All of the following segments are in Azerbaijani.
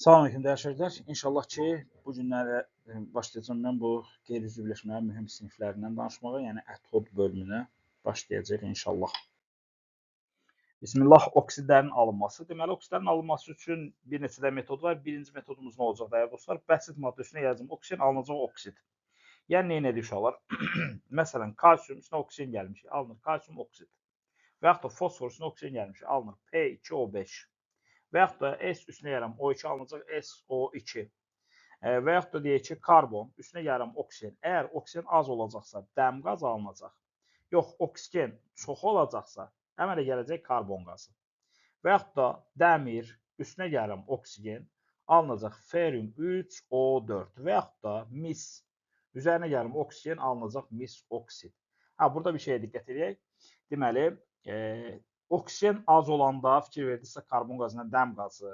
Salam aleyküm dəyərli şagirdlər. İnşallah ki, bu günlərə başlayacağam mən bu qeyri-üzvü birləşmələrin mühüm siniflərindən danışmağa, yəni ətod bölümünə başlayacağıq inşallah. Bismillah, oksidlərin alınması. Deməli, oksidlərin alınması üçün bir neçə də metod var. Birinci metodumuz nə olacaq, dəyərli dostlar? Bəsit maddə üstünə gələcəm. Oksigen alınacaq oksid. Yəni, nə edir uşaqlar? Məsələn, kalsium üstünə oksigen gəlmiş, alınır kalsium oksid. Və yaxud da fosfor üstünə oksigen gəlmiş, alınır P2O5. Və yaxud da S üstünə gəlirəm O2 alınacaq SO2. Və yaxud da deyək ki, karbon üstünə gəlirəm oksigen. Əgər oksigen az olacaqsa, dəm qazı alınacaq. Yox, oksigen çox olacaqsa, əmələ gələcək karbon qazı. Və yaxud da dəmir üstünə gəlirəm oksigen, alınacaq ferium 3O4. Və yaxud da mis üzərinə gəlirəm oksigen, alınacaq mis oksid. Ha, burada bir şeyə diqqət edək. Deməli, oksigen az olanda, fikir verdinizsə, karbon qazına dəm qazı,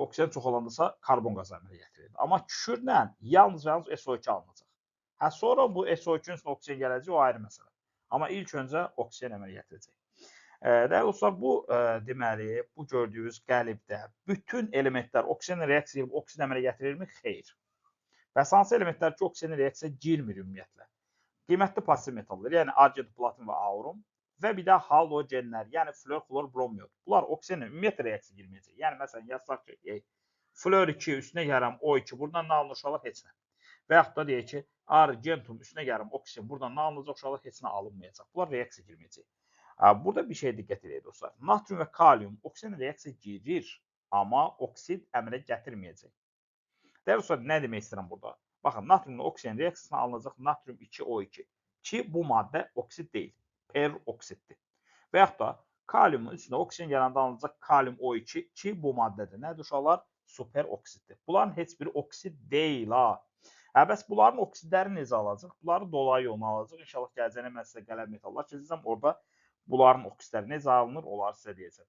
oksigen çox olandasa karbon qazı əmələ gətirir. Amma kükürdlə yalnız və yalnız SO2 alınacaq. Hə, sonra bu SO2-nin üstünə oksigen gələcək, o ayrı məsələ. Amma ilk öncə oksigen əmələ gətirəcək. Dəyərli dostlar, bu deməli, bu gördüyünüz qəlibdə bütün elementlər oksigenlə reaksiya girib oksid əmələ gətirirmi? Xeyr. Bəs hansı elementlər ki, oksigenlə reaksiya girmir ümumiyyətlə? Qiymətli pasiv metallar, yəni argent, platin və aurum. Və bir də halogenlər, yəni flor, xlor, brom, yod. Bunlar oksigenlə ümumiyyətlə reaksiya girməyəcək. Yəni, məsələn, yazsaq ki, flor 2 üstünə gəlirəm O2, buradan nə alınır uşaqlar? Heç nə. Və yaxud da deyək ki, argentum üstünə gəlirəm oksigen, buradan nə alınacaq uşaqlar? Heç nə alınmayacaq. Bunlar reaksiya girməyəcək. Burada bir şeyə diqqət edək dostlar. Natrium və kalium oksigenlə reaksiya girir, amma oksid əmələ gətirməyəcək. Dəyərli dostlar, nə demək istəyirəm burada? Baxın, natriumla oksigen reaksiyasına alınacaq natrium 2O2 ki, bu maddə oksid deyil. Peroksiddir. Və yaxud da kaliumun üstünə oksigen gələndə alınacaq kalium O2 ki, bu maddədir. Nədir uşaqlar? Superoksiddir. Bunların heç biri oksid deyil ha. Bəs bunların oksidləri necə alacaq? Bunları dolayı yolla alacaq. İnşallah gələcəyinə mən sizə qələb metallar keçəcəm. Orada bunların oksidləri necə alınır, onları sizə deyəcəm.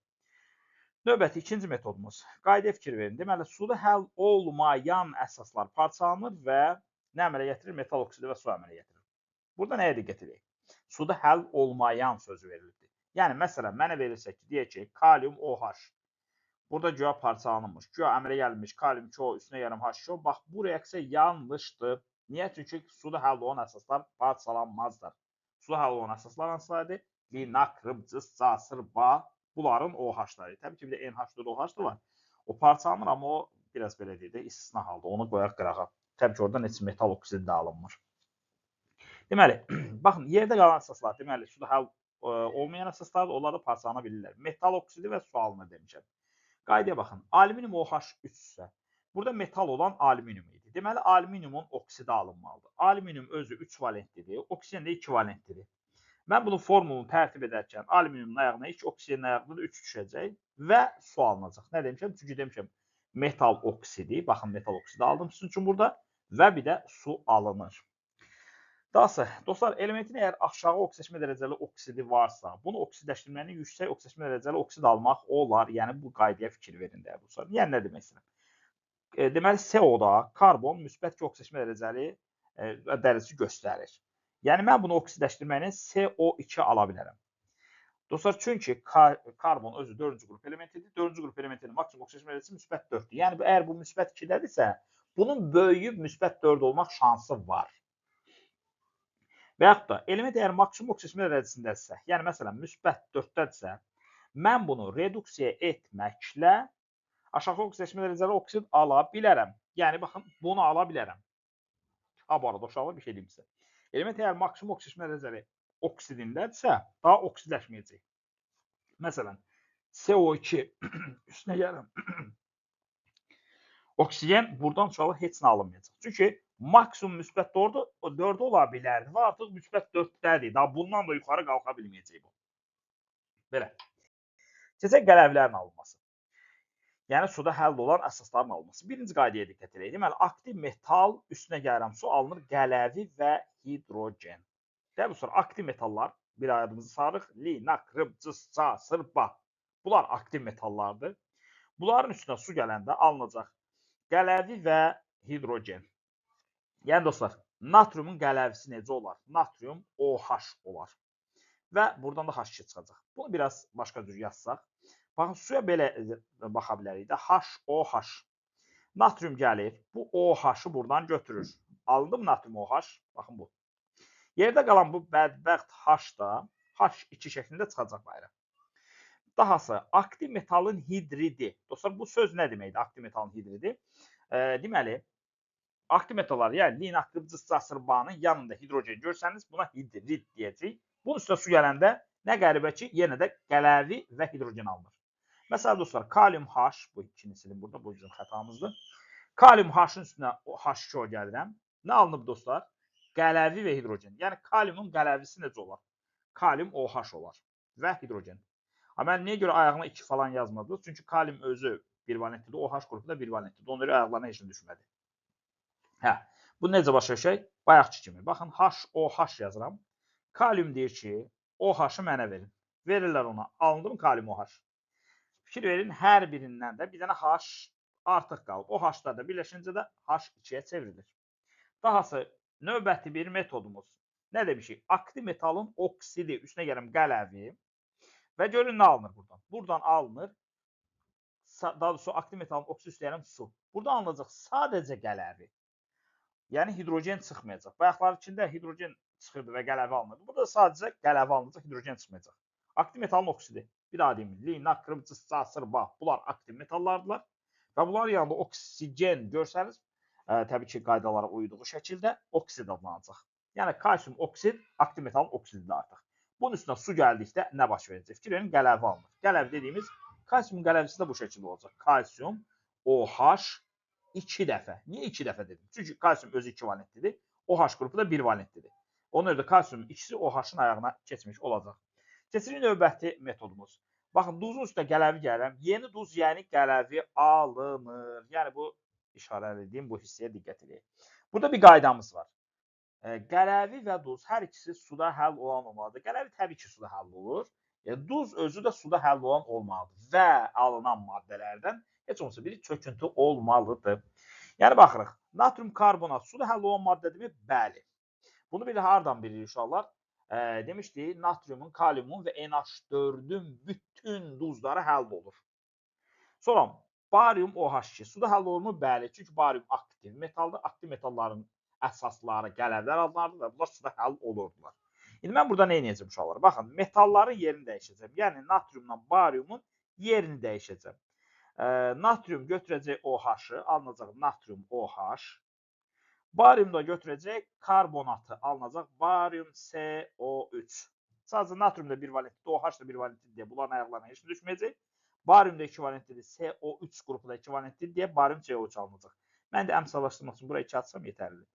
Növbəti ikinci metodumuz. Qaydaya fikir verin. Deməli, suda həll olmayan əsaslar parçalanır və nə əmələ gətirir? Metal oksidi və su əmələ gətirir. Burada nəyə diqqət edək? Suda həll olmayan sözü verilibdir. Yəni, məsələn, mənə verilsə ki, deyək ki, kalium OH. Burada güya parçalanılmış, güya əmələ gəlmiş, kalium 2O üstünə gələm H2O. Bax, bu reaksiya yanlışdır. Niyə? Çünki suda həll olan əsaslar parçalanmazlar. Suda həll olan əsaslar hansılardır? Linak, rıb, cız, ca, sır, ba. Bunların OH-ları. Təbii ki, bir də NH4 OH da var. O parçalanır, amma o biraz belə deyək də, istisna halda. Onu qoyaq qırağa. Təbii ki, oradan heç metal oksidi də alınmır. Deməli, baxın, yerdə qalan əsaslar, deməli, suda həll olmayan əsaslar, onlar da parçalana bilirlər. Metal oksidi və su alınır demişəm. Qaydaya baxın, alüminium OH3 isə, burada metal olan alüminium idi. Deməli, alüminiumun oksidi alınmalıdır. Alüminium özü 3 valentlidir, oksigen də 2 valentlidir. Mən bunun formulunu tərtib edərkən alüminiumun ayağına 2, oksigenin ayağına da 3 düşəcək və su alınacaq. Nə demişəm? Çünki demişəm, metal oksidi, baxın, metal oksidi aldım sizin üçün burada və bir də su alınır. Dahası, dostlar, elementin əgər aşağı oksidləşmə dərəcəli oksidi varsa, bunu oksidləşdirmənin yüksək oksidləşmə dərəcəli oksid almaq olar. Yəni, bu qaydaya fikir verin, dəyərli dostlar. Yəni, nə demək istəyirəm? Deməli, CO-da karbon müsbət ki, oksidləşmə dərəcəli dərəcəsi göstərir. Yəni, mən bunu oksidləşdirmənin CO2 ala bilərəm. Dostlar, çünki karbon özü 4-cü qrup elementidir. 4-cü qrup elementinin maksimum oksidləşmə dərəcəsi müsbət 4-dür. Yəni, əgər bu müsbət 2-dədirsə, bunun böyüyüb müsbət 4 olmaq şansı var. Və yaxud da element əgər maksimum oksidləşmə dərəcəsindədirsə, yəni məsələn müsbət 4-dədirsə, mən bunu reduksiya etməklə aşağı oksidləşmə dərəcəli oksid ala bilərəm. Yəni, baxın, bunu ala bilərəm. Ha, bu arada uşaqlar bir şey deyim sizə. Element əgər maksimum oksidləşmə dərəcəli oksidindədirsə, daha oksidləşməyəcək. Məsələn, CO2 üstünə gəlirəm. Oksigen buradan uşaqlar heç nə alınmayacaq. Çünki maksimum müsbət 4 ola bilərdi və artıq müsbət 4-dədir. Daha bundan da yuxarı qalxa bilməyəcək bu. Belə. Keçək qələvlərin alınması. Yəni, suda həll olan əsasların alınması. Birinci qaydaya diqqət edək. Deməli, aktiv metal üstünə gəlirəm, su alınır, qələvi və hidrogen. Dəyərli dostlar, aktiv metallar, bir ayadımızı sarıq, li, nak, rıb, cız, ca, sır, ba. Bunlar aktiv metallardır. Bunların üstünə su gələndə alınacaq qələvi və hidrogen. Yəni, dostlar, natriumun qələvisi necə olar? Natrium OH olar. Və buradan da H2 çıxacaq. Bunu biraz başqa cür yazsaq. Baxın, suya belə baxa bilərik də. HOH. Natrium gəlir. Bu OH-ı buradan götürür. Alındı mı natrium OH? Baxın bu. Yerdə qalan bu bədbəxt H da H2 şəklində çıxacaq bayıra. Dahası, aktiv metalın hidridi. Dostlar, bu söz nə deməkdir? Aktiv metalın hidridi. Deməli, aktiv metallar, yəni lin, aktiv, cıs, casırbanın yanında hidrogen görsəniz, buna hidrid deyəcəyik. Bunun üstünə su gələndə nə qəribə ki, yenə də qələvi və hidrogen alınır. Məsələn, dostlar, kalium H, bu ikini silim burada, bu bizim xətamızdır. Kalium H-ın üstünə H2O gəlirəm. Nə alınıb, dostlar? Qələvi və hidrogen. Yəni, kaliumun qələvisi necə olar? Kalium OH olar və hidrogen. Amma mən niyə görə ayağına 2 falan yazmadınız? Çünki kalium özü bir valentlidir, OH qrupu da bir valentlidir. Ona görə ayaqlarına heç nə düşmədi. Hə, bu necə başa düşək? Bayaqki kimi. Baxın, HOH yazıram. Kalium deyir ki, OH-ı mənə verin. Verirlər ona. Alındı mı kalium OH? Fikir verin, hər birindən də bir dənə H artıq qalıb. O H-lar da birləşincə də H2-yə çevrilir. Dahası, növbəti bir metodumuz. Nə demişik? Aktiv metalın oksidi, üstünə gələm qələvi. Və görün, nə alınır buradan? Buradan alınır, daha doğrusu aktiv metalın oksidi üstə su. Buradan alınacaq sadəcə qələvi. Yəni, hidrogen çıxmayacaq. Bayaqlar içində hidrogen çıxırdı və qələvi alınırdı. Burada sadəcə qələvi alınacaq, hidrogen çıxmayacaq. Aktiv metalın oksidi. Bir daha deyim, lin, natrium, cıs, casırba. Bunlar aktiv metallardılar. Və bunların yanında oksigen görsəniz, təbii ki, qaydalara uyduğu şəkildə oksid adlanacaq. Yəni, kalsium oksid aktiv metalın oksididir artıq. Bunun üstünə su gəldikdə nə baş verəcək? Fikir verin, qələvi alınır. Qələvi dediyimiz, kalsiumun qələvisi də bu şəkildə olacaq. Kalsium OH 2 dəfə. Niyə 2 dəfə dedim? Çünki kalsium özü 2 valentlidir. OH qrupu da 1 valentlidir. Ona görə də kalsiumun ikisi OH-ın ayağına keçmiş olacaq. Keçirik növbəti metodumuz. Baxın, duzun üstünə qələvi gəlirəm. Yeni duz, yəni qələvi alınır. Yəni, bu işarə edeyim, bu hissəyə diqqət edək. Burada bir qaydamız var. Qələvi və duz hər ikisi suda həll olan olmalıdır. Qələvi təbii ki, suda həll olur. Duz özü də suda həll olan olmalıdır. Və alınan maddələrdən heç olmasa biri çöküntü olmalıdır. Yəni, baxırıq, natrium karbonat suda həll olan maddədirmi? Bəli. Bunu bir də hardan bilirik uşaqlar? Demişdik, natriumun, kaliumun və NH4-ün bütün duzları həll olur. Sonra, barium OH2 suda həll olurmu? Bəli. Çünki barium aktiv metaldır. Aktiv metalların əsasları qələvlər adlanırdı və bunlar suda həll olurdular. İndi mən burada nə edəcəm uşaqlar? Baxın, metalların yerini dəyişəcəm. Yəni, natriumla bariumun yerini dəyişəcəm. Natrium götürəcək OH-ı, alınacaq natrium OH. Barium da götürəcək karbonatı, alınacaq barium CO3. Sadəcə natrium da bir valentlidir, OH da bir valentlidir deyə bunların ayaqlarına heç düşməyəcək. Barium da 2 valentlidir, CO3 qrupu da 2 valentlidir deyə barium CO3 alınacaq. Mən də əmsallaşdırmaq üçün bura 2 atsam yetərlidir.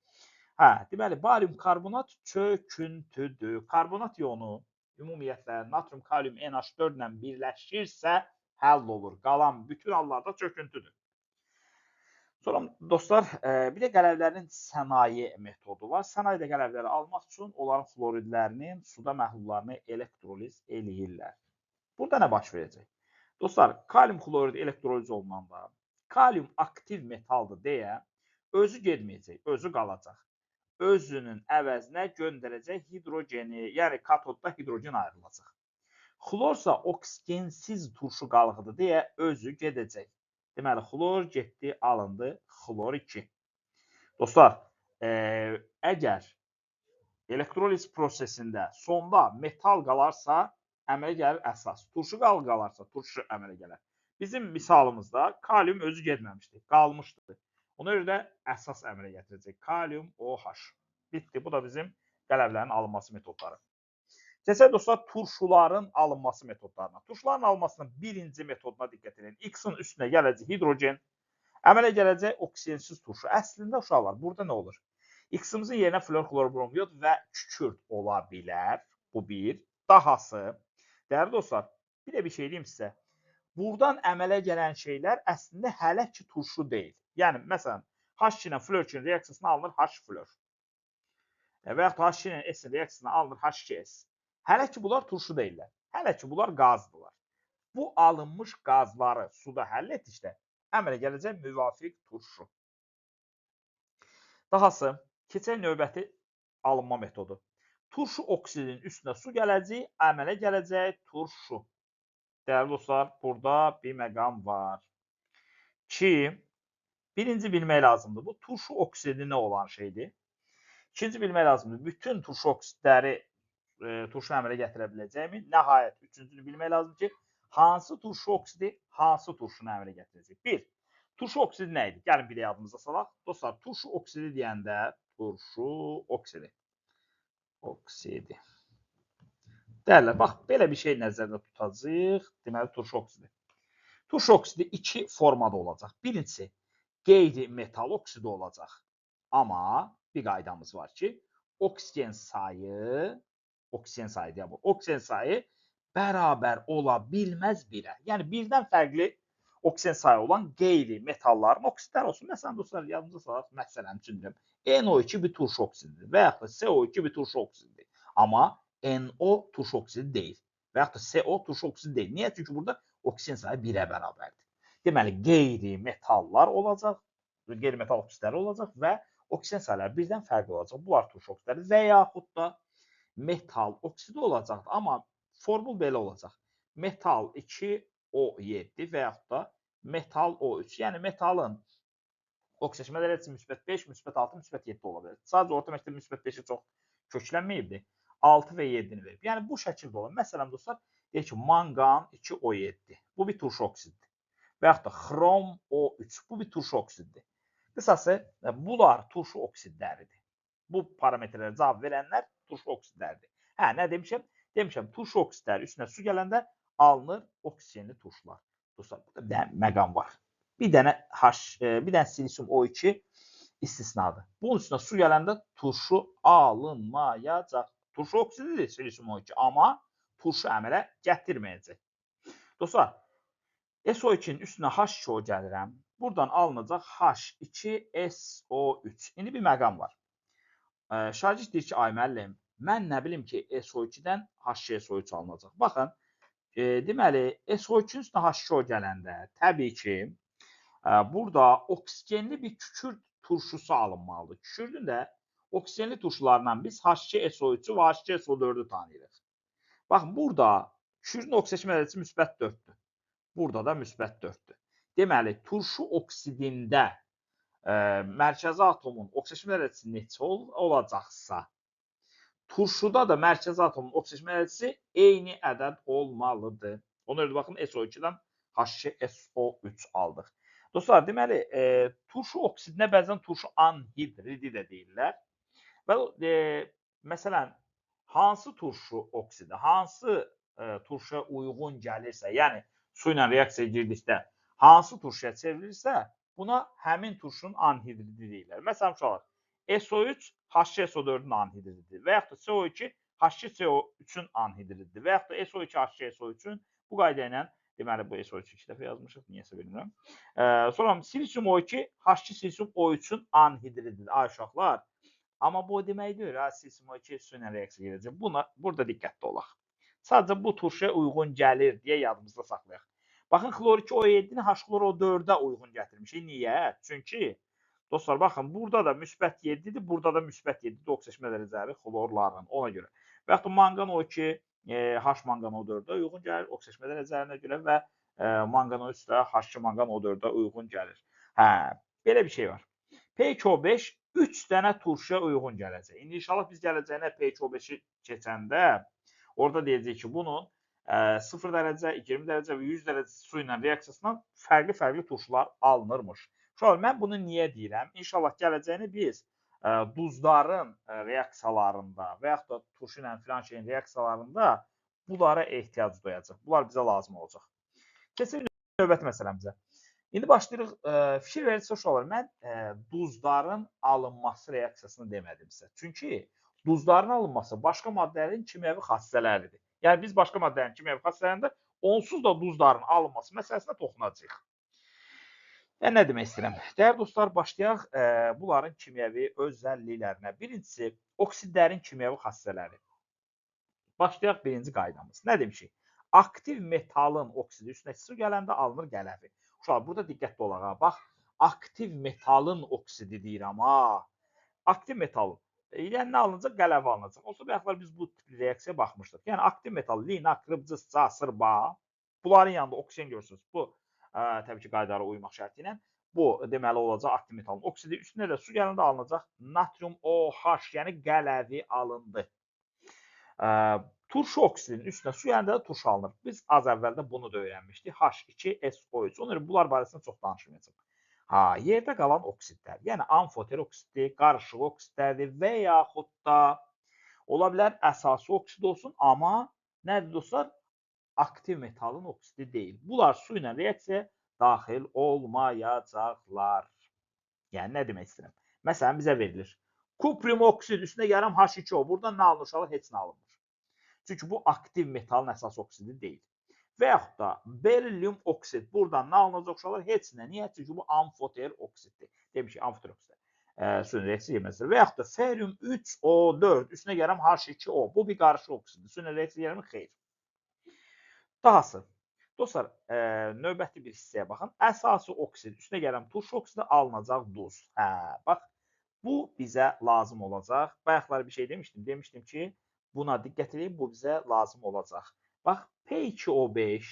Hə, deməli, barium karbonat çöküntüdür. Karbonat ionu ümumiyyətlə natrium, kalium NH4 ilə birləşirsə həll olur. Qalan bütün hallarda çöküntüdür. Sonra dostlar, bir də qələvlərin sənaye metodu var. Sənayedə qələvləri almaq üçün onların xloridlərinin suda məhlullarını elektroliz eləyirlər. Burada nə baş verəcək? Dostlar, kalium xloridi elektroliz olunanda kalium aktiv metaldır deyə özü getməyəcək, özü qalacaq. Özünün əvəzinə göndərəcək hidrogeni, yəni katodda hidrogen ayrılacaq. Xlorsa oksigensiz turşu qalığıdır deyə özü gedəcək. Deməli, xlor getdi, alındı, xlor 2. Dostlar, əgər elektroliz prosesində sonda metal qalarsa, əmələ gəlir əsas. Turşu qalığı qalarsa, turşu əmələ gələr. Bizim misalımızda kalium özü getməmişdi, qalmışdı. Ona görə də əsas əmələ gətirəcək. Kalium OH. Bitdi. Bu da bizim qələvlərin alınması metodları. Keçək dostlar, turşuların alınması metodlarına. Turşuların alınmasının birinci metoduna diqqət edin. X-in üstünə gələcək hidrogen, əmələ gələcək oksigensiz turşu. Əslində uşaqlar, burada nə olur? X-imizin yerinə flor, xlor, brom, yod və kükürt ola bilər. Bu bir. Dahası, dəyərli dostlar, bir də bir şey deyim sizə. Buradan əmələ gələn şeylər əslində hələ ki turşu deyil. Yəni, məsələn, H2 ilə flor 2-nin reaksiyasına alınır H flor. Və yaxud H2 ilə S-in reaksiyasına alınır H2S. Hələ ki, bunlar turşu deyirlər. Hələ ki, bunlar qazdırlar. Bu alınmış qazları suda həll etdikdə əmələ gələcək müvafiq turşu. Dahası, keçək növbəti alınma metodu. Turşu oksidinin üstünə su gələcək, əmələ gələcək turşu. Dəyərli dostlar, burada bir məqam var ki, Birinci bilmək lazımdır. Bu turşu oksidi nə olan şeydir? İkinci bilmək lazımdır. Bütün turşu oksidləri turşu əmələ gətirə biləcəkmi? Nəhayət, üçüncünü bilmək lazımdır ki, hansı turşu oksidi hansı turşunu əmələ gətirəcək? Bir, turşu oksidi nə idi? Gəlin bir də yadımıza salaq. Dostlar, turşu oksidi deyəndə turşu oksidi. Oksidi. Dəyərlər, bax, belə bir şey nəzərdə tutacağıq. Deməli, turşu oksidi. Turşu oksidi iki formada olacaq. Birincisi, qeyri-metal oksidi olacaq. Amma bir qaydamız var ki, oksigen sayı, deyə bu, oksigen sayı bərabər ola bilməz birə. Yəni, birdən fərqli oksigen sayı olan qeyri-metalların oksidləri olsun. Məsələn, dostlar, yadımıza salaq, məsələn üçün deyirəm, NO2 bir turşu oksididir və yaxud da CO2 bir turşu oksididir. Amma NO turşu oksidi deyil və yaxud da CO turşu oksidi deyil. Niyə? Çünki burada oksigen sayı 1-ə bərabərdir. Deməli, qeyri-metallar olacaq, qeyri-metal oksidləri olacaq və oksigen sayları birdən fərqli olacaq. Bunlar turşu oksidləri və yaxud da metal oksidi olacaqdır. Amma formul belə olacaq. Metal 2O7 və yaxud da metal O3. Yəni, metalın oksidaşma dərəcəsi müsbət 5, müsbət 6, müsbət 7 ola bilər. Sadəcə orta məktəb müsbət 5-ə çox köklənməyibdir. 6 və 7-ni verib. Yəni, bu şəkildə olan. Məsələn, dostlar, deyək ki, manqan 2O7. Bu bir turşu oksididir. Və yaxud da xrom O3. Bu bir turşu oksididir. Qısası, bunlar turşu oksidləridir. Bu parametrlərə cavab verənlər turşu oksidləridir. Hə, nə demişəm? Demişəm, turşu oksidləri üstünə su gələndə alınır oksigenli turşular. Dostlar, burada bir dənə məqam var. Bir dənə H, bir dənə silisium O2 istisnadır. Bunun üstünə su gələndə turşu alınmayacaq. Turşu oksididir silisium O2, amma turşu əmələ gətirməyəcək. Dostlar, SO2-nin üstünə H2O gəlirəm. Buradan alınacaq H2SO3. İndi bir məqam var. Şagird deyir ki, ay müəllim, mən nə bilim ki, SO2-dən H2SO3 alınacaq. Baxın, deməli, SO2-nin üstünə H2O gələndə təbii ki, burada oksigenli bir kükürt turşusu alınmalıdır. Kükürdün də oksigenli turşularla biz H2SO3-ü və H2SO4-ü tanıyırıq. Baxın, burada kükürdün oksidaşma dərəcəsi müsbət 4-dür. Burada da müsbət 4-dür. Deməli, turşu oksidində mərkəzi atomun oksidaşma dərəcəsi neçə olacaqsa, turşuda da mərkəzi atomun oksidaşma dərəcəsi eyni ədəd olmalıdır. Ona görə baxın, SO2-dən H2SO3 aldıq. Dostlar, deməli, turşu oksidinə bəzən turşu anhidridi də deyirlər. Və məsələn, hansı turşu oksidi, hansı turşuya uyğun gəlirsə, yəni su ilə reaksiyaya girdikdə hansı turşuya çevrilirsə, buna həmin turşunun anhidridi deyirlər. Məsələn, uşaqlar, SO3 H2SO4-ün anhidrididir və yaxud da CO2 H2CO3-ün anhidrididir və yaxud da SO2 H2SO3-ün bu qayda ilə, deməli, bu SO3-ü iki dəfə yazmışıq, niyəsə bilmirəm. Sonra silisium O2 H2 silisium O3-ün anhidrididir. Ay uşaqlar, amma bu o demək deyil, silisium O2 su ilə reaksiya girəcək. Buna, burada diqqətli olaq. Sadəcə bu turşuya uyğun gəlir deyə yadımızda saxlayaq. Baxın, xlor 2O7-ni H-xlor O4-ə uyğun gətirmişik. Niyə? Çünki, dostlar, baxın, burada da müsbət 7-dir, burada da müsbət 7-dir oksidaşma dərəcələri xlorların, ona görə. Və yaxud da manqan O2, H manqan O4-ə uyğun gəlir, oksidaşma dərəcələrinə görə və manqan O3 də H2 manqan O4-ə uyğun gəlir. Hə, belə bir şey var. P2O5 3 dənə turşuya uyğun gələcək. İndi inşallah biz gələcəyinə P2O5-i keçəndə orada deyəcək ki, bunun 0 dərəcə, 20 dərəcə və 100 dərəcə su ilə reaksiyasından fərqli-fərqli turşular alınırmış. Uşaqlar, mən bunu niyə deyirəm? İnşallah gələcəyini biz duzların reaksiyalarında və yaxud da turşu ilə filan şeyin reaksiyalarında bunlara ehtiyac duyacaq. Bunlar bizə lazım olacaq. Keçək növbəti məsələmizə. İndi başlayırıq. Fikir verirsə uşaqlar, mən duzların alınması reaksiyasını demədim sizə. Çünki duzların alınması başqa maddələrin kimyəvi xassələridir. Yəni, biz başqa maddələrin kimyəvi xassələrində onsuz da duzların alınması məsələsinə toxunacağıq. Yəni, nə demək istəyirəm? Dəyərli dostlar, başlayaq bunların kimyəvi özəlliklərinə. Birincisi, oksidlərin kimyəvi xassələri. Başlayaq birinci qaydamız. Nə demişik? Aktiv metalın oksidi üstünə su gələndə alınır qələvi. Uşaqlar, burada diqqətli olaq. Ha. Bax, aktiv metalın oksidi deyirəm. Ha. Aktiv metalın. Yəni, nə alınacaq? Qələvi alınacaq. Olsa, bayaqlar biz bu tipli reaksiyaya baxmışdıq. Yəni, aktiv metal, lina, krıbcı, ca, sırba. Bunların yanında oksigen görürsünüz. Bu, təbii ki, qaydalara uymaq şərti ilə. Bu deməli olacaq aktiv metalın oksidi. Üstünə də su gələndə alınacaq natrium OH, yəni qələvi alındı. Turşu oksidinin üstünə su gələndə də turşu alınır. Biz az əvvəl də bunu da öyrənmişdik. H2SO3. Ona görə bunlar barəsində çox danışmayacağam. Ha, yerdə qalan oksidlər, yəni amfoter oksiddir, qarışıq oksidlərdir və yaxud da ola bilər əsasi oksid olsun, amma nədir dostlar? Aktiv metalın oksidi deyil. Bunlar su ilə reaksiyaya daxil olmayacaqlar. Yəni, nə demək istəyirəm? Məsələn, bizə verilir. Kuprium oksid üstünə gəlirəm H2O. Buradan nə alınır uşaqlar? Heç nə alınmır. Çünki bu aktiv metalın əsas oksidi deyil. Və yaxud da beryllium oksid. Buradan nə alınacaq uşaqlar? Heç nə. Niyə? Çünki bu amfoter oksiddir. Demişik, amfoter oksiddir. Suyun reaksiya girməzdir. Və yaxud da ferium 3O4 üstünə gəlirəm H2O. Bu bir qarışıq oksiddir. Suyun reaksiya girməzdir? Xeyr. Dahası, dostlar, növbəti bir hissəyə baxın. Əsasi oksid, üstünə gələn turşu oksidi alınacaq duz. Hə, bax, bu bizə lazım olacaq. Bayaqlar bir şey demişdim. Demişdim ki, buna diqqət edin, bu bizə lazım olacaq. Bax, P2O5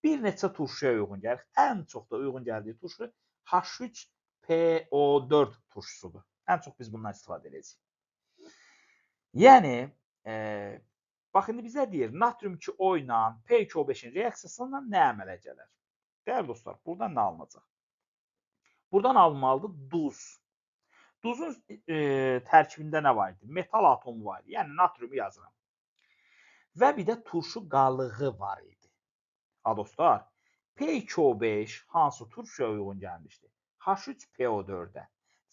bir neçə turşuya uyğun gəlir. Ən çox da uyğun gəldiyi turşu H3PO4 turşusudur. Ən çox biz bundan istifadə edəcəyik. Yəni, bax, indi bizə deyir, natrium 2O ilə P2O5-in reaksiyasından nə əmələ gələr? Dəyərli dostlar, buradan nə alınacaq? Buradan alınmalıdır duz. Duzun tərkibində nə var idi? Metal atomu var idi. Yəni, natriumu yazıram. Və bir də turşu qalığı var idi. Ha, dostlar, P2O5 hansı turşuya uyğun gəlmişdi? H3PO4-ə.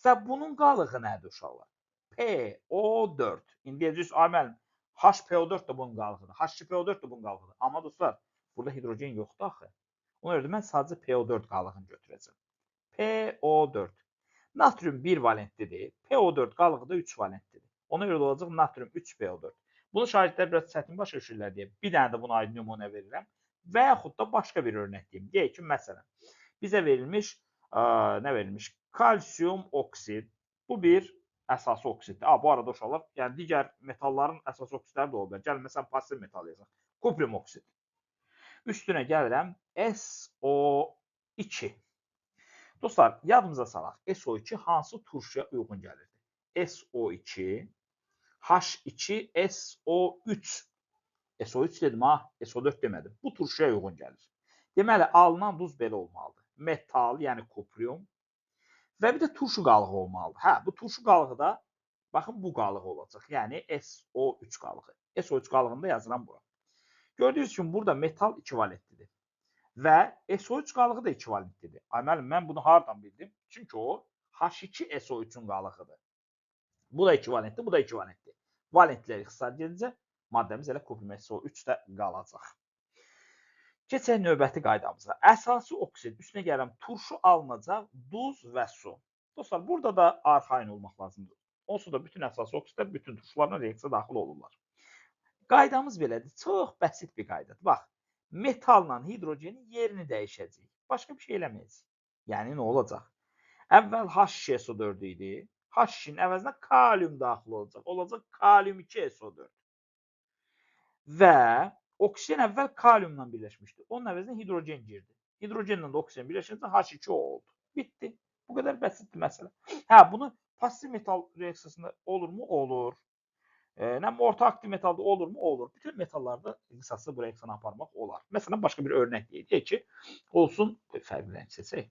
Və bunun qalığı nədir uşaqlar? PO4. İndi deyəcəksiniz, ay müəllim, HPO4 də bunun qalığıdır, H2PO4 də bunun qalığıdır. Amma dostlar, burada hidrogen yoxdur axı. Ona görə mən sadəcə PO4 qalığını götürəcəm. PO4. Natrium 1 valentlidir, PO4 qalığı da 3 valentlidir. Ona görə də olacaq natrium 3PO4. Bunu şagirdlər biraz çətin başa düşürlər deyə bir dənə də buna aid nümunə verirəm. Və yaxud da başqa bir örnək deyim. Deyək ki, məsələn, bizə verilmiş, nə verilmiş? Kalsium oksid. Bu bir əsasi oksiddir. Bu arada uşaqlar, yəni digər metalların əsasi oksidləri də ola bilər. Gəlin, məsələn, pasiv metal yazaq. Kuprium oksid. Üstünə gəlirəm SO2. Dostlar, yadımıza salaq. SO2 hansı turşuya uyğun gəlirdi? SO2, H2SO3. SO3 dedim ha, SO4 demədim. Bu turşuya uyğun gəlir. Deməli, alınan duz belə olmalıdır. Metal, yəni kuprium. Və bir də turşu qalığı olmalıdır. Hə, bu turşu qalığı da, baxın, bu qalığı olacaq. Yəni, SO3 qalığı. SO3 qalığını da yazıram bura. Gördüyünüz kimi, burada metal 2 valentlidir. Və SO3 qalığı da 2 valentlidir. Ay, müəllim, mən bunu hardan bildim? Çünki o, H2SO3-ün qalığıdır. Bu da 2 valentli, bu da 2 valentli. Valentlər ixtisar edincə, maddəmiz elə kuprium SO3 də qalacaq. Keçək növbəti qaydamıza. Əsasi oksid, üstünə gəlirəm, turşu alınacaq, duz və su. Dostlar, burada da arxayın olmaq lazımdır. Onsuz da bütün əsasi oksidlər bütün turşularla reaksiya daxil olurlar. Qaydamız belədir. Çox bəsit bir qaydadır. Bax, metalla hidrogenin yerini dəyişəcəyik. Başqa bir şey eləməyəcəyik. Yəni, nə olacaq? Əvvəl H2SO4 idi. H2-nin əvəzinə kalium daxil olacaq. Olacaq kalium 2SO4. Və oksigen əvvəl kaliumla birləşmişdi. Onun əvəzinə hidrogen girdi. Hidrogenlə də oksigen birləşincə H2O oldu. Bitdi. Bu qədər bəsitdir məsələ. Hə, bunu pasiv metal reaksiyasında olur mu? Olur. Orta aktiv metalda olur mu? Olur. Bütün metallarda qısası bu reaksiyanı aparmaq olar. Məsələn, başqa bir örnək deyək. Deyək ki, olsun, fərqli rəng seçək.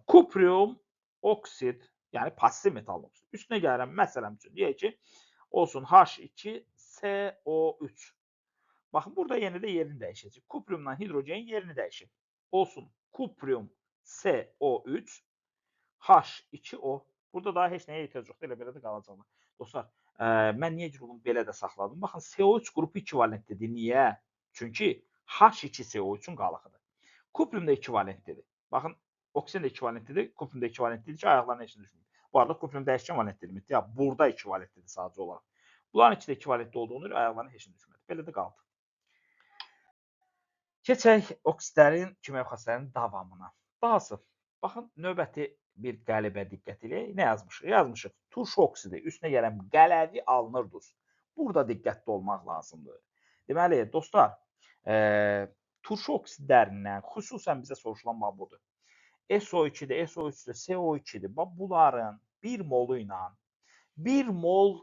Kuprium oksid, yəni pasiv metal oksid. Üstünə gəlirəm, məsələn üçün, deyək ki, olsun H2SO3. Baxın, burada yenə də yerini dəyişəcək. Kupriumla hidrogenin yerini dəyişir. Olsun kuprium SO3, H2O. Burada daha heç nəyə ehtiyac yoxdur, elə belə də qalacaqlar. Dostlar, mən niyə görə bunu belə də saxladım? Baxın, CO3 qrupu 2 valentlidir. Niyə? Çünki H2SO3-ün qalığıdır. Kuprium da 2 valentlidir. Baxın, oksigen də 2 valentlidir, kuprium da 2 valentlidir ki, ayaqlarına heç nə düşmür. Bu arada kuprium dəyişkən valentlidir. Ya, burada 2 valentlidir sadəcə olaraq. Bunların ikisi də 2 valentli olduğunu görə ayaqlarına heç nə düşmədi. Belə də qaldı. Keçək oksidlərin kimyəvi xassələrinin davamına. Dahası, baxın, növbəti bir qəlibə diqqət eləyək. Nə yazmışıq? Yazmışıq, turşu oksidi, üstünə gələn qələvi alınır duz. Burada diqqətli olmaq lazımdır. Deməli, dostlar, turşu oksidlərindən xüsusən bizə soruşulan bax budur. SO2-dir, SO3-dür, CO2-dir. Bax, bunların 1 molu ilə 1 mol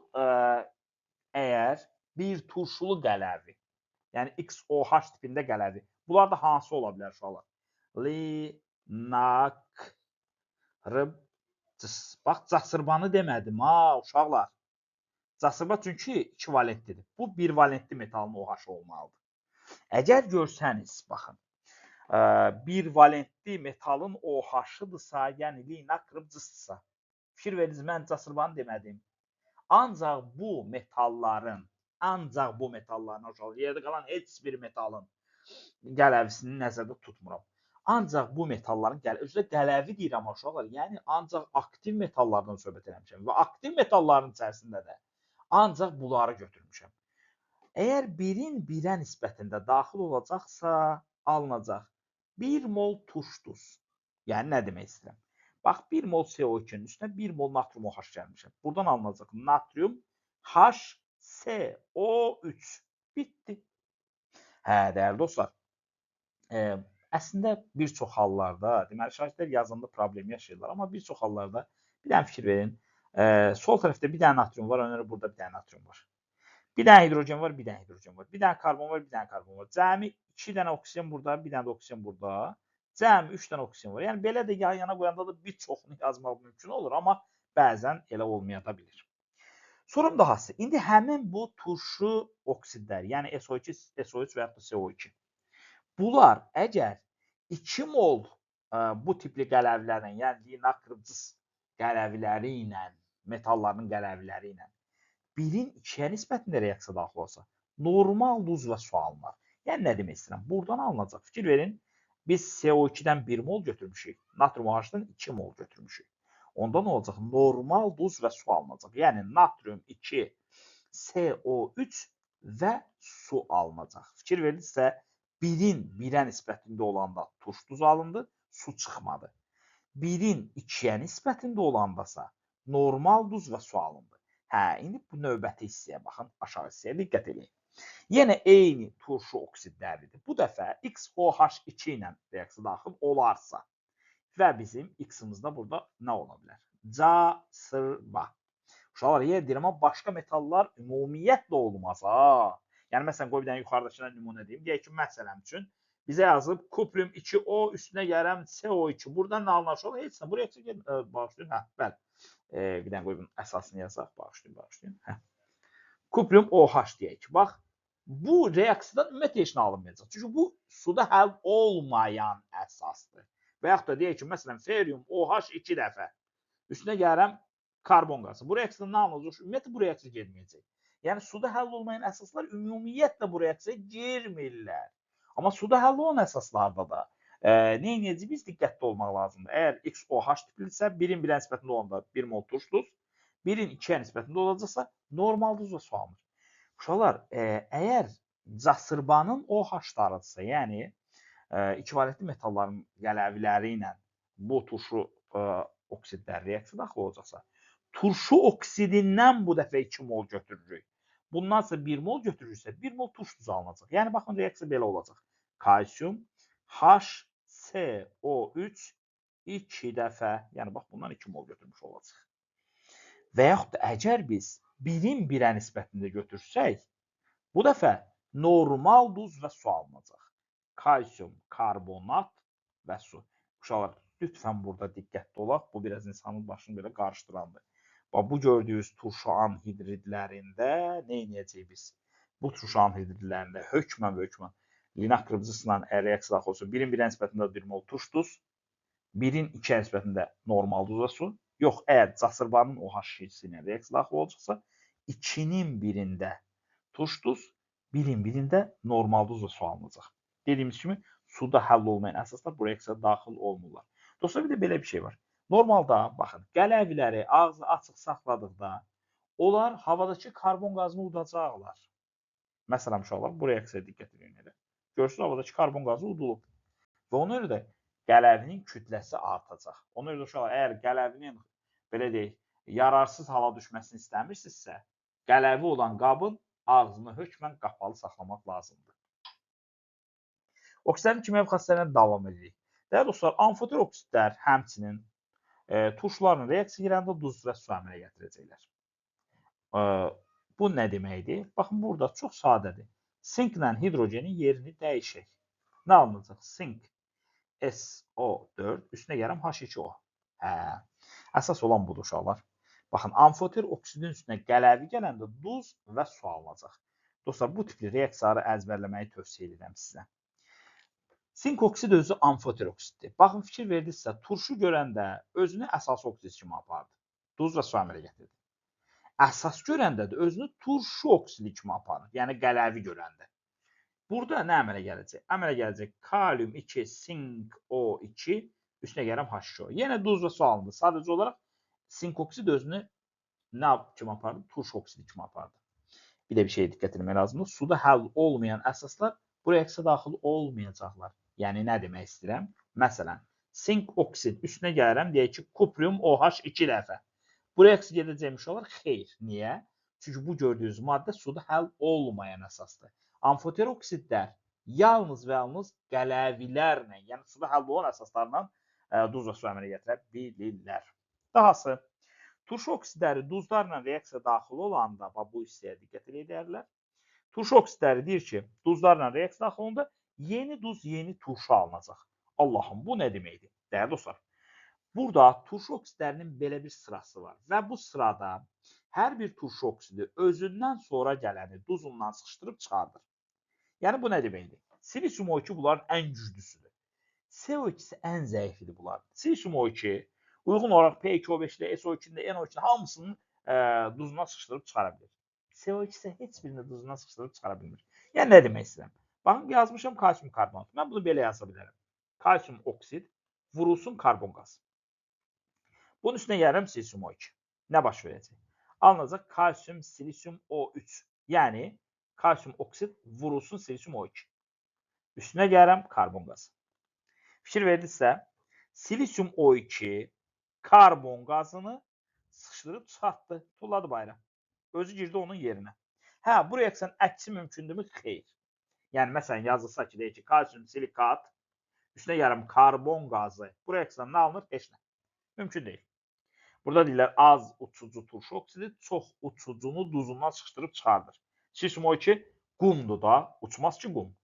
əgər bir turşulu qələvi, yəni XOH tipində qələvi, bunlar da hansı ola bilər uşaqlar? Li, nak, r, cs. Bax, casırbanı demədim ha, uşaqlar. Casırba çünki 2 valentlidir. Bu 1 valentli metalın OH olmalıdır. Əgər görsəniz, baxın, 1 valentli metalın OH-ıdırsa, yəni li, nak, r, csdırsa, fikir veriniz, mən casırbanı demədim. Ancaq bu metalların, uşaqlar, yerdə qalan heç bir metalın qələvisini nəzərdə tutmuram. Ancaq bu metalların, özü də qələvi deyirəm uşaqlar, yəni ancaq aktiv metallardan söhbət eləmişəm və aktiv metalların içərisində də ancaq bunları götürmüşəm. Əgər birin birə nisbətində daxil olacaqsa, alınacaq 1 mol turş duz. Yəni, nə demək istəyirəm? Bax, 1 mol CO2-nin üstünə 1 mol natrium OH gəlmişəm. Buradan alınacaq natrium HCO3. Bitdi. Hə, dəyərli dostlar, əslində bir çox hallarda, deməli, şagirdlər yazanda problem yaşayırlar, amma bir çox hallarda bir dənə fikir verin. Sol tərəfdə bir dənə natrium var, ona görə burada bir dənə natrium var. Bir dənə hidrogen var, bir dənə hidrogen var. Bir dənə karbon var, bir dənə karbon var. Cəmi 2 dənə oksigen burada, bir dənə də oksigen burada. Cəmi 3 dənə oksigen var. Yəni, belə də yan yana qoyanda da bir çoxunu yazmaq mümkün olur, amma bəzən elə olmaya da bilir. Sorum dahası, indi həmin bu turşu oksidlər, yəni SO2, SO3 və yaxud da CO2. Bunlar əgər 2 mol bu tipli qələvlərlə, yəni li, nak, r, cs qələvləri ilə, metalların qələvləri ilə birin 2-yə nisbətində reaksiya daxil olsa, normal duz və su alınар. Yəni, nə demək istəyirəm? Buradan alınacaq. Fikir verin, biz CO2-dən 1 mol götürmüşük, natrium OH-dan 2 mol götürmüşük. Onda nə olacaq? Normal duz və su alınacaq. Yəni, natrium 2, CO3 və su alınacaq. Fikir verilirsə, birin 1-ə nisbətində olanda turş duz alındı, su çıxmadı. Birin 2-yə nisbətində olandasa, normal duz və su alındı. Hə, indi bu növbəti hissəyə baxın, aşağı hissəyə diqqət edin. Yenə eyni turşu oksidləridir. Bu dəfə XOH2 ilə reaksiya daxil olarsa və bizim X-imizdə burada nə ola bilər? Casırba. Uşaqlar, yenə deyirəm, amma başqa metallar ümumiyyətlə olmaz. Ha. Yəni, məsələn, qoy bir dənə yuxarıdakına nümunə deyim. Deyək ki, məsələn üçün bizə yazıb kuprium 2O üstünə gələm CO2. Buradan nə alınır? Uşaqlar, heç nə. Buraya bağışlayın. Hə, bəli. Bir dənə qoy bunun əsasını yazaq. Bağışlayın. Hə. Kuprium OH deyək ki, bax, bu reaksiyadan ümumiyyətlə heç nə alınmayacaq. Çünki bu suda həll olmayan əsasdır. Və yaxud da deyək ki, məsələn, ferium OH 2 dəfə. Üstünə gələm karbon qazı. Bu reaksiyadan nə alınacaq? Ümumiyyətlə bu reaksiya getməyəcək. Yəni, suda həll olmayan əsaslar ümumiyyətlə bu reaksiyaya girmirlər. Amma suda həll olan əsaslarda da nə edəcəyik? Biz diqqətli olmaq lazımdır. Əgər XOH tiplidirsə, birin 1-ə nisbətində olanda 1 mol turş duz, birin 2-yə nisbətində olacaqsa, normal duzla su alınır. Uşaqlar, əgər casırbanın OH-larıdırsa, yəni iki valentli metalların qələvləri ilə bu turşu oksidlər reaksiya daxil olacaqsa, turşu oksidindən bu dəfə 2 mol götürürük. Bundansa 1 mol götürürsə, 1 mol turş duzu alınacaq. Yəni, baxın, reaksiya belə olacaq. Kalsium HCO3 2 dəfə, yəni bax, bundan 2 mol götürmüş olacaq. Və yaxud da əgər biz birin 1-ə nisbətində götürsək, bu dəfə normal duz və su alınacaq. Kalsium, karbonat və su. Uşaqlar, lütfən burada diqqətli olaq. Bu biraz insanın başını belə qarışdırandır. Bax, bu gördüyünüz turşu anhidridlərində nə edəcəyik biz? Bu turşu anhidridlərində hökmən və hökmən linaq qırıcısıyla reaksiya daxil olsun. Birin 1-ə nisbətində 1 mol turş duz, birin 2-ə nisbətində normal duz və su. Yox, əgər casırbanın OH şişisi ilə reaksiya daxil olacaqsa, 2-nin birində turş duz, birin birində normal duz və su alınacaq. Dediyimiz kimi, suda həll olmayan əsaslar bu reaksiyaya daxil olmurlar. Dostlar, bir də belə bir şey var. Normalda, baxın, qələvləri ağzı açıq saxladıqda onlar havadakı karbon qazını udacaqlar. Məsələn, uşaqlar, bu reaksiyaya diqqət edin elə. Görürsünüz, havadakı karbon qazı udulub. Və ona görə də qələvinin kütləsi artacaq. Ona görə də uşaqlar, əgər qələvinin, belə deyək, yararsız hala düşməsini istəmirsinizsə, qələvi olan qabın ağzını hökmən qapalı saxlamaq lazımdır. Oksidlərin kimyəvi xassələrinə davam edirik. Dəyərli dostlar, amfoter oksidlər həmçinin turşularla reaksiya girəndə duz və su əmələ gətirəcəklər. Bu nə deməkdir? Baxın, burada çox sadədir. Sinklə hidrogenin yerini dəyişək. Nə alınacaq? Sink SO4, üstünə gələm H2O. Hə, əsas olan budur uşaqlar. Baxın, amfoter oksidin üstünə qələvi gələndə duz və su alınacaq. Dostlar, bu tipli reaksiyaları əzbərləməyi tövsiyə edirəm sizə. Sink oksid özü amfoter oksiddir. Baxın, fikir verdinizsə, turşu görəndə özünü əsas oksid kimi apardı. Duz və su əmələ gətirdi. Əsas görəndə də özünü turşu oksidi kimi aparır. Yəni, qələvi görəndə. Burada nə əmələ gələcək? Əmələ gələcək kalium 2, sink O2, üstünə gələm H2O. Yenə duz və su alındı. Sadəcə olaraq sink oksid özünü nə kimi apardı? Turşu oksidi kimi apardı. Bir də bir şeyə diqqət etmək lazımdır. Suda həll olmayan əsaslar bu reaksiya daxil olmayacaqlar. Yəni, nə demək istəyirəm? Məsələn, sink oksid üstünə gəlirəm, deyək ki, kuprium OH 2 dəfə. Bu reaksiya gedəcəkmiş olar? Xeyr. Niyə? Çünki bu gördüyünüz maddə suda həll olmayan əsasdır. Amfoter oksidlər yalnız və yalnız qələvilərlə, yəni suda həll olan əsaslarla duz və su əmələ gətirə bilirlər. Dahası, turşu oksidləri duzlarla reaksiya daxil olanda, bax, bu hissəyə diqqət edərlər. Turşu oksidləri deyir ki, duzlarla reaksiya daxil olanda yeni duz, yeni turşu alınacaq. Allahım, bu nə deməkdir? Dəyərli dostlar, burada turşu oksidlərinin belə bir sırası var və bu sırada hər bir turşu oksidi özündən sonra gələni duzundan sıxışdırıb çıxardır. Yəni, bu nə deməkdir? Silisium O2 bunların ən güclüsüdür. CO2 isə ən zəifidir bunların. Silisium O2 uyğun olaraq P2O5-də, SO2-də, NO2-də hamısının duzundan sıxışdırıb çıxara bilir. CO2 isə heç birini duzundan sıxışdırıb çıxara bilmir. Yəni, nə demək istəyirəm? Baxın, yazmışam kalsium karbonat. Mən bunu belə yaza bilərəm. Kalsium oksid vurulsun karbon qazı. Bunun üstünə gəlirəm silisium O2. Nə baş verəcək? Alınacaq kalsium silisium O3. Yəni, kalsium oksid vurulsun silisium O2. Üstünə gəlirəm karbon qazı. Fikir verdinizsə, silisium O2 karbon qazını sıxışdırıb çıxartdı, tulladı bayıra. Özü girdi onun yerinə. Hə, bu reaksiyanın əksi mümkündürmü? Xeyr. Yəni, məsələn, yazılsa ki, deyək ki, kalsium silikat, üstünə gəlirəm karbon qazı. Bu reaksiyadan nə alınır? Heç nə. Mümkün deyil. Burada deyirlər, az uçucu turşu oksidi çox uçucunu duzundan sıxışdırıb çıxardır. Silisium O2 qumdur da, uçmaz ki qum.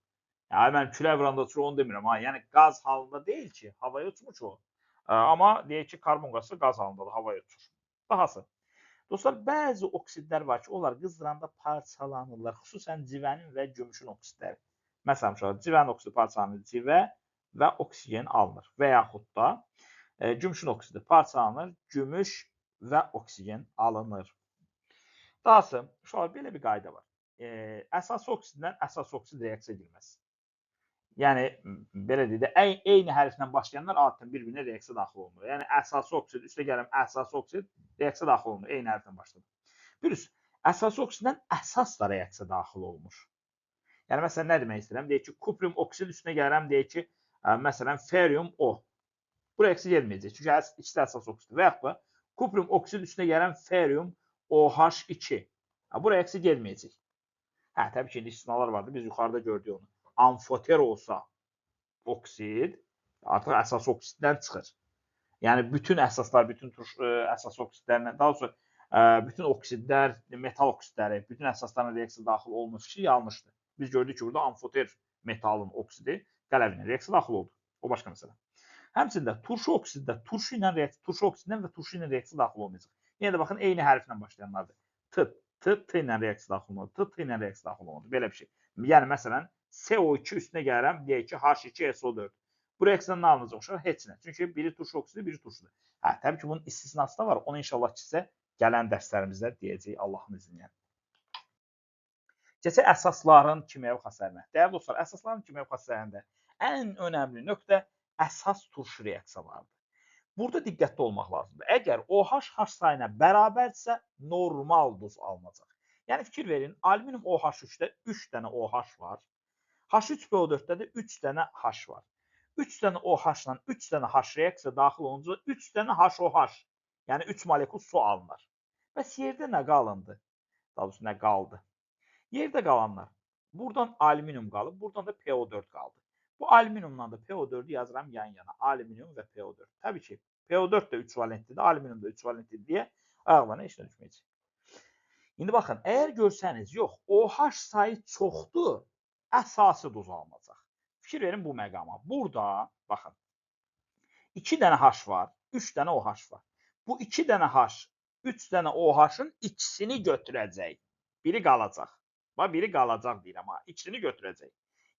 Yəni, mən külək vuranda uçur, onu demirəm. Ha. Yəni, qaz halında deyil ki, havaya uçmur ki o. Amma deyək ki, karbon qazı qaz halındadır, havaya uçur. Dahası, dostlar, bəzi oksidlər var ki, onlar qızdıranda parçalanırlar. Xüsusən civənin və gümüşün oksidləri. Məsələn, civənin oksidi parçalanır, civə və oksigen alınır. Və yaxud da gümüşün oksidi parçalanır, gümüş və oksigen alınır. Dahası, uşaqlar, belə bir qayda var. Əsas oksidlə əsas oksid reaksiya girməz. Yəni, belə deyək də, eyni hərflə başlayanlar adətən bir-birinə reaksiya daxil olunur. Yəni, əsas oksid, üstə gələm, əsas oksid reaksiya daxil olunur, eyni hərflə başladı. Bilirsiniz, əsas oksidlə əsas da reaksiya daxil olunur. Yəni, məsələn, nə demək istəyirəm? Deyək ki, kuprium oksid üstünə gəlirəm, deyək ki, məsələn, ferium O. Bu reaksiya gelməyəcək, çünki ikisi də əsas oksiddir. Və yaxud da kuprium oksid üstünə gəlirəm, ferium OH2. Bu reaksiya gelməyəcək. Hə, təbii ki, indi istisnalar vardı, biz yuxarıda gördük onu. Amfoter olsa oksid, artıq əsas oksiddən çıxır. Yəni, bütün əsaslar, bütün əsas oksidlərlə, daha doğrusu, bütün oksidlər, metal oksidləri, bütün əsaslarla reaksiya daxil olunur fikri yanlışdır. Biz gördük ki, burada amfoter metalın oksidi qələvinə reaksiya daxil oldu. O başqa məsələ. Həmçində turşu oksiddə turşu ilə turşu oksidlə və turşu ilə reaksiya daxil olmayacaq. Yenə də baxın, eyni hərflə başlayanlardır. T, T, T ilə reaksiya daxil olmalı, T, T ilə reaksiya daxil olmalı. Belə bir şey. Yəni, məsələn, CO2 üstünə gəlirəm, deyək ki, H2SO4. Bu reaksiyadan nə alınacaq uşaqlar? Heç nə. Çünki biri turşu oksidi, biri turşudur. Hə, təbii ki, bunun istisnası da var. Onu inşallah ki, sizə gələn dərslərimizdə deyəcəyik Allahın izni ilə. Keçək əsasların kimyəvi xassələrinə. Dəyərli dostlar, əsasların kimyəvi xassələrində ən önəmli nöqtə əsas turşu reaksiyalarıdır. Burada diqqətli olmaq lazımdır. Əgər OH H sayına bərabərdirsə, normal duz alınacaq. Yəni, fikir verin, alüminium OH3-də 3 dənə OH var. H3PO4-də də 3 dənə H var. 3 dənə OH-la 3 dənə H reaksiya daxil olunca 3 dənə HOH, yəni 3 molekul su alınır. Bəs yerdə nə qalındı? Daha doğrusu, nə qaldı? Yerdə qalanlar. Buradan alüminium qalıb, buradan da PO4 qaldı. Bu alüminiumla da PO4-ü yazıram yan yana. Alüminium və PO4. Təbii ki, PO4 də 3 valentlidir, alüminium da 3 valentlidir deyə ayaqlarına heç nə düşməyəcək. İndi baxın, əgər görsəniz, yox, OH sayı çoxdur, əsası duz alınacaq. Fikir verin bu məqama. Burada, baxın, 2 dənə H var, 3 dənə OH var. Bu 2 dənə H, 3 dənə OH-ın ikisini götürəcək. Biri qalacaq. Bax, biri qalacaq deyirəm, ha, ikisini götürəcək.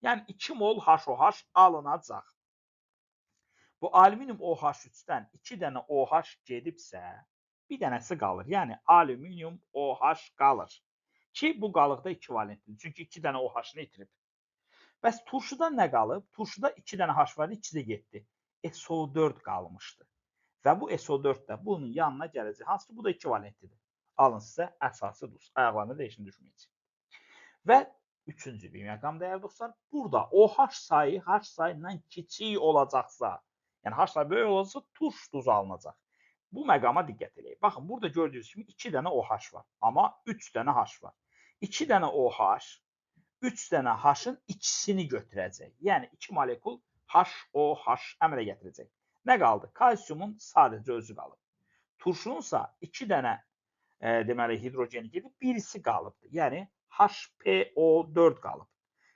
Yəni, 2 mol HOH alınacaq. Bu alüminium OH3-dən 2 dənə OH gedibsə, bir dənəsi qalır. Yəni, alüminium OH qalır. Ki, bu qalıqda 2 valentlidir. Çünki 2 dənə OH-ını itirib. Bəs turşuda nə qalıb? Turşuda 2 dənə H var, 2 də getdi. SO4 qalmışdı. Və bu SO4 də bunun yanına gələcək. Hansı ki, bu da 2 valentlidir. Alın sizə əsası duz. Ayaqlarına da heç nə düşməyəcək. Və üçüncü bir məqam dəyərli dostlar, burada OH sayı H sayından kiçik olacaqsa, yəni H sayı böyük olacaqsa, turş duzu alınacaq. Bu məqama diqqət eləyək. Baxın, burada gördüyünüz kimi 2 dənə OH var, amma 3 dənə H var. 2 dənə OH, 3 dənə H-ın ikisini götürəcək. Yəni 2 molekul HOH əmələ gətirəcək. Nə qaldı? Kalsiumun sadəcə özü qalıb. Turşununsa 2 dənə deməli hidrogeni gedib, birisi qalıbdır. Yəni HPO4 qalıb.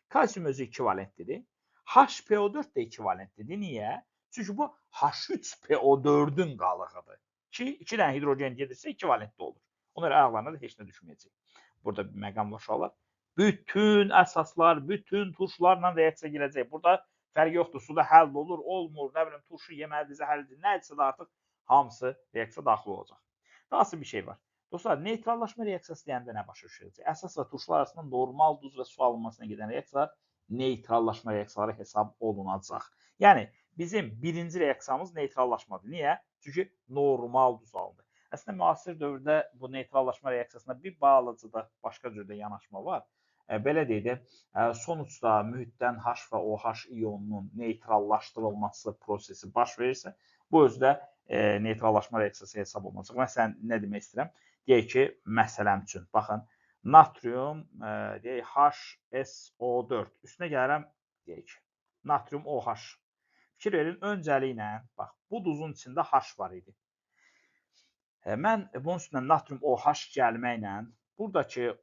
Kalsium özü 2 valentlidir. HPO4 də 2 valentlidir. Niyə? Çünki bu H3PO4-ün qalığıdır. Ki, 2 dənə hidrogen gedirsə 2 valentli olur. Onlar ayaqlarına da heç nə düşməyəcək. Burada bir məqam var uşaqlar. Bütün əsaslar, bütün turşularla reaksiya girəcək. Burada fərqi yoxdur. Suda həll olur, olmur, nə bilim, turşu yeməlidir, zəhərlidir, nədirsə də artıq hamısı reaksiya daxil olacaq. Dahası bir şey var. Dostlar, neytrallaşma reaksiyası deyəndə nə başa düşüləcək? Əsas və turşular arasında normal duz və su alınmasına gedən reaksiyalar neytrallaşma reaksiyaları hesab olunacaq. Yəni, bizim birinci reaksiyamız neytrallaşmadır. Niyə? Çünki normal duz alındı. Əslində, müasir dövrdə bu neytrallaşma reaksiyasında bir balaca da başqa cürdə yanaşma var. Belə deyək də, sonuçda mühitdən H və OH ionunun neytrallaşdırılması prosesi baş verirsə, bu özü də neytrallaşma reaksiyası hesab olunacaq. Məsələn, nə demək istəyirəm? Deyək ki, məsələm üçün, baxın, natrium, deyək, HSO4, üstünə gəlirəm, deyək ki, natrium OH. Fikir verin, öncəliklə, bax, bu duzun içində H var idi. Mən bunun üstünə natrium OH gəlməklə, buradakı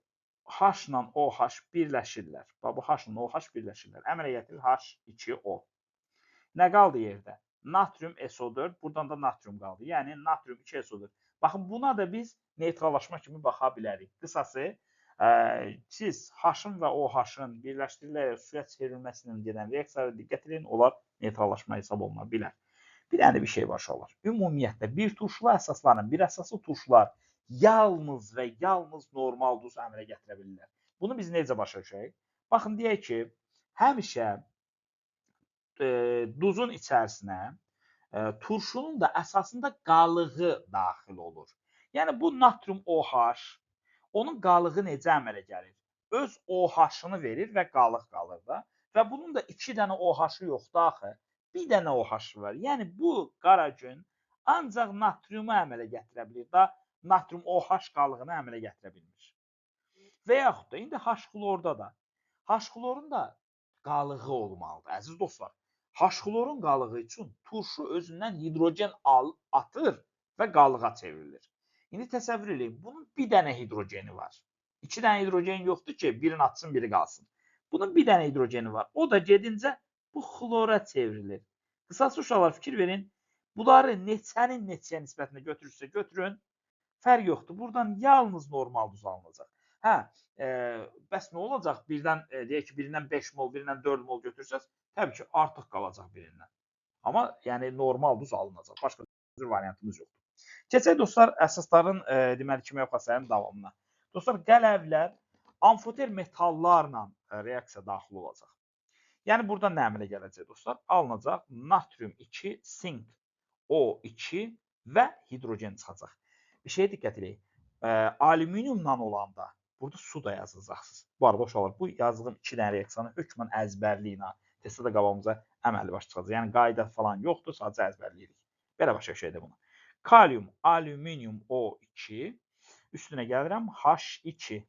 H ilə OH birləşirlər. Bax, bu H ilə OH birləşirlər. Əmələ gətirir H2O. Nə qaldı yerdə? Natrium SO4, buradan da natrium qaldı. Yəni, natrium 2SO4. Baxın, buna da biz neytrallaşma kimi baxa bilərik. Qısası, siz H-ın və OH-ın birləşdirilərək suya çevrilməsindən gedən reaksiyalara diqqət edin, onlar neytrallaşma hesab oluna bilər. Bir dənə də bir şey var uşaqlar. Ümumiyyətlə, bir turşulu əsasların, bir əsaslı turşular yalnız və yalnız normal duz əmələ gətirə bilirlər. Bunu biz necə başa düşərik? Baxın, deyək ki, həmişə duzun içərisinə turşunun da əsasında qalığı daxil olur. Yəni, bu natrium OH, onun qalığı necə əmələ gəlir? Öz OH-ını verir və qalıq qalır da. Və bunun da 2 dənə OH-ı yoxdur axı. Bir dənə OH-ı var. Yəni, bu qara gün ancaq natriumu əmələ gətirə bilir da, natrium OH qalığını əmələ gətirə bilmir. Və yaxud da, indi H-xlorda da. H-xlorun da qalığı olmalıdır, əziz dostlar. H-xlorun qalığı üçün turşu özündən hidrogen atır və qalığa çevrilir. İndi təsəvvür eləyin, bunun bir dənə hidrogeni var. 2 dənə hidrogen yoxdur ki, birini atsın, biri qalsın. Bunun bir dənə hidrogeni var. O da gedincə bu xlora çevrilir. Qısası uşaqlar, fikir verin, bunları neçənin neçəyə nisbətində götürürsə götürün, fərq yoxdur. Buradan yalnız normal duz alınacaq. Hə, bəs nə olacaq? Birdən, deyək ki, birindən 5 mol, birindən 4 mol götürsəz, təbii ki, artıq qalacaq birindən. Amma yəni normal duz alınacaq. Başqa bir variantımız yoxdur. Keçək dostlar, əsasların deməli kimya xassələrinin davamına. Dostlar, qələvlər amfoter metallarla reaksiya daxil olacaq. Yəni burada nə əmələ gələcək dostlar? Alınacaq natrium 2, sink O2 və hidrogen çıxacaq. Bir şeyə diqqət edək. Alüminiumla olanda burada su da yazacaqsınız. Bu arada uşaqlar, bu yazdığım 2 dənə reaksiyanı hökmən əzbərləyin. Testdə də qabağımıza əməlli baş çıxacaq. Yəni qayda falan yoxdur, sadəcə əzbərləyirik. Belə başa düşək də bunu. Kalium, alüminium O2, üstünə gəlirəm H2.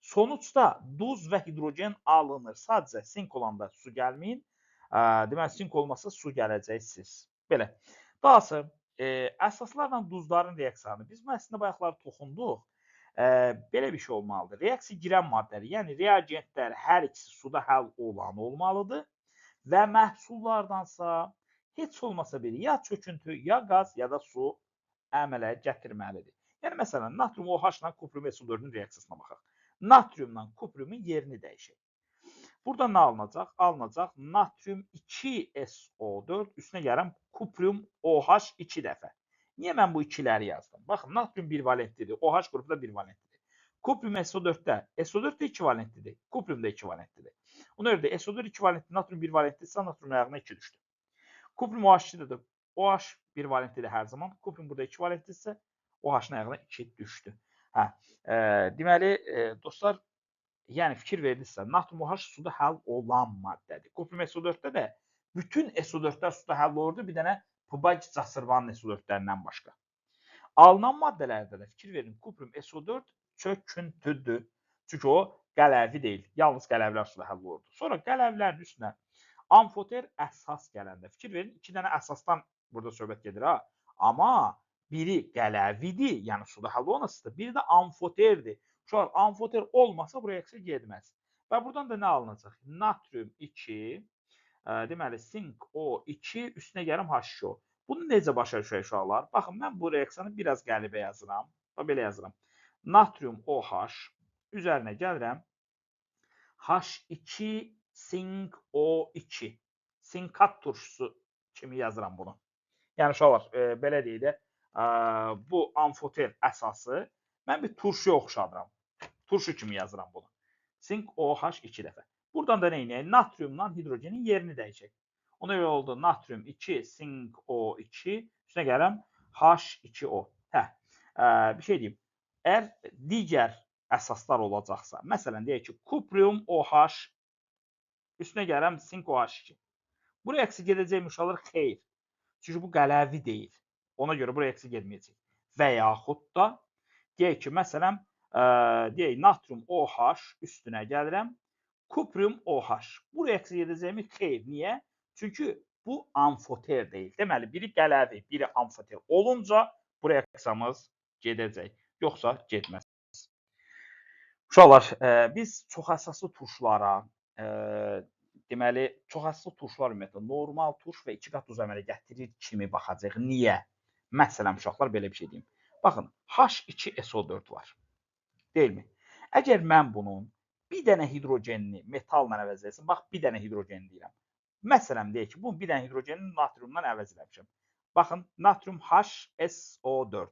Sonuçda duz və hidrogen alınır. Sadəcə sink olanda su gəlməyin. Deməli, sink olmasa su gələcək siz. Belə. Dahası, əsaslarla duzların reaksiyanı. Biz bu əslində bayaqları toxunduq. Belə bir şey olmalıdır. Reaksiya girən maddələr, yəni reagentlər hər ikisi suda həll olan olmalıdır və məhsullardansa heç olmasa biri ya çöküntü, ya qaz, ya da su əmələ gətirməlidir. Yəni, məsələn, natrium OH ilə kuprium SO4-ün reaksiyasına baxaq. Natriumla kupriumun yerini dəyişək. Burada nə alınacaq? Alınacaq natrium 2SO4, üstünə gəlirəm kuprium OH 2 dəfə. Niyə mən bu ikiləri yazdım? Baxın, natrium 1 valentlidir, OH qrupu da 1 valentlidir. Kuprium SO4-də, SO4 də 2 valentlidir, kuprium da 2 valentlidir. Ona görə də SO4 2 valentli, natrium 1 valentlidirsə, natrium ayağına 2 düşdü. Kuprium OH2-də də OH 1 valentlidir hər zaman. Kuprium burada 2 valentlidirsə, OH-ın ayağına 2 düşdü. Hə, deməli, dostlar, yəni fikir verdinizsə, natrium OH suda həll olan maddədir. Kuprium SO4-də də bütün SO4-lər suda həll olurdu, bir dənə Pubag casırvanın SO4-lərindən başqa. Alınan maddələrdə də fikir verin, kuprium SO4 çöküntüdür. Çünki o qələvi deyil, yalnız qələvlər suda həll olurdu. Sonra qələvlərin üstünə amfoter əsas gələndə, fikir verin, iki dənə əsasdan burada söhbət gedir ha. Amma biri qələvidir, yəni suda həll olmasıdır, biri də amfoterdir. Uşaqlar, amfoter olmasa bu reaksiya getməz. Və buradan da nə alınacaq? Natrium 2, deməli, sink O2, üstünə gəlim H2O. Bunu necə başa düşək uşaqlar? Baxın, mən bu reaksiyanı biraz qəlibə yazıram. Bax, belə yazıram. Natrium OH, üzərinə gəlirəm. H2 sink O2. Sinkat turşusu kimi yazıram bunu. Yəni, uşaqlar, belə deyək də, bu amfoter əsası mən bir turşuya oxşadıram. Turşu kimi yazıram bunu. Sink OH 2 dəfə. Buradan da nə edək? Natriumla hidrogenin yerini dəyişək. Ona görə oldu natrium 2, sink O2, üstünə gəlirəm H2O. Hə, bir şey deyim. Əgər digər əsaslar olacaqsa, məsələn, deyək ki, kuprium OH, üstünə gəlirəm sink OH2. Bu reaksiya gedəcəkmi uşaqlar? Xeyr. Çünki bu qələvi deyil. Ona görə bu reaksiya getməyəcək. Və yaxud da, deyək ki, məsələn, deyək, natrium OH üstünə gəlirəm, kuprium OH. Bu reaksiya gedəcəkmi? Xeyr. Niyə? Çünki bu amfoter deyil. Deməli, biri qələvi, biri amfoter olunca bu reaksiyamız gedəcək. Yoxsa getməz. Uşaqlar, biz çox əsaslı turşulara, deməli, çox əsaslı turşular ümumiyyətlə, normal turş və iki qat duz əmələ gətirir kimi baxacaq. Niyə? Məsələn, uşaqlar, belə bir şey deyim. Baxın, H2SO4 var. Deyilmi? Əgər mən bunun bir dənə hidrogenini metalla əvəz etsin, bax, bir dənə hidrogen deyirəm. Məsələn, deyək ki, bunun bir dənə hidrogenini natriumdan əvəz eləmişəm. Baxın, natrium HSO4.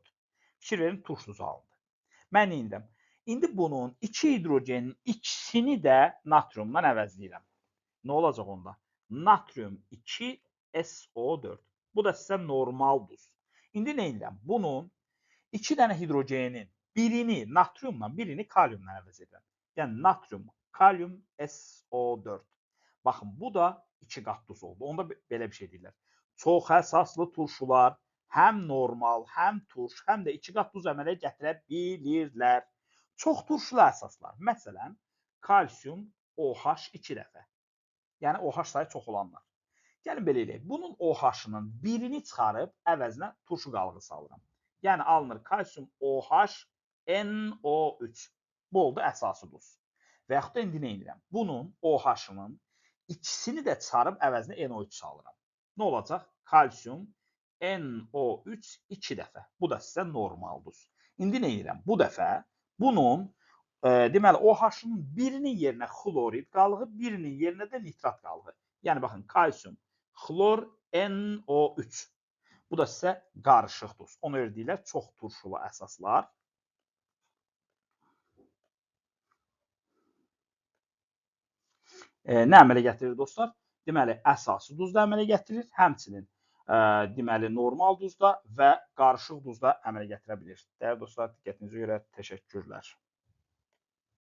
Fikir verin, turş duzu alındı. Mən nə edirəm? İndi bunun iki hidrogenin ikisini də natriumdan əvəzləyirəm. Nə olacaq onda? Natrium 2SO4. Bu da sizə normal duz. İndi nə edirəm? Bunun iki dənə hidrogenin birini natriumla, birini kaliumla əvəz edirəm. Yəni, natrium, kalium SO4. Baxın, bu da iki qat duz oldu. Onda belə bir şey deyirlər. Çox əsaslı turşular həm normal, həm turş, həm də iki qat duz əmələ gətirə bilirlər. Çox turşulu əsaslar. Məsələn, kalsium OH 2 dəfə. Yəni, OH sayı çox olanlar. Gəlin belə eləyək. Bunun OH-ının birini çıxarıb əvəzinə turşu qalığı salıram. Yəni, alınır kalsium OH NO3. Bu oldu əsası duz. Və yaxud da indi nə edirəm? Bunun OH-ının ikisini də çıxarıb əvəzinə NO3 salıram. Nə olacaq? Kalsium NO3 2 dəfə. Bu da sizə normal duz. İndi nə edirəm? Bu dəfə bunun deməli, OH-ının birinin yerinə xlorid qalığı, birinin yerinə də nitrat qalığı. Yəni, baxın, kalsium xlor NO3. Bu da sizə qarışıq duz. Ona görə deyirlər, çox turşulu əsaslar. Nə əmələ gətirir dostlar? Deməli, əsası duz da əmələ gətirir. Həmçinin, deməli, normal duz da və qarışıq duz da əmələ gətirə bilir. Dəyərli dostlar, diqqətinizə görə təşəkkürlər.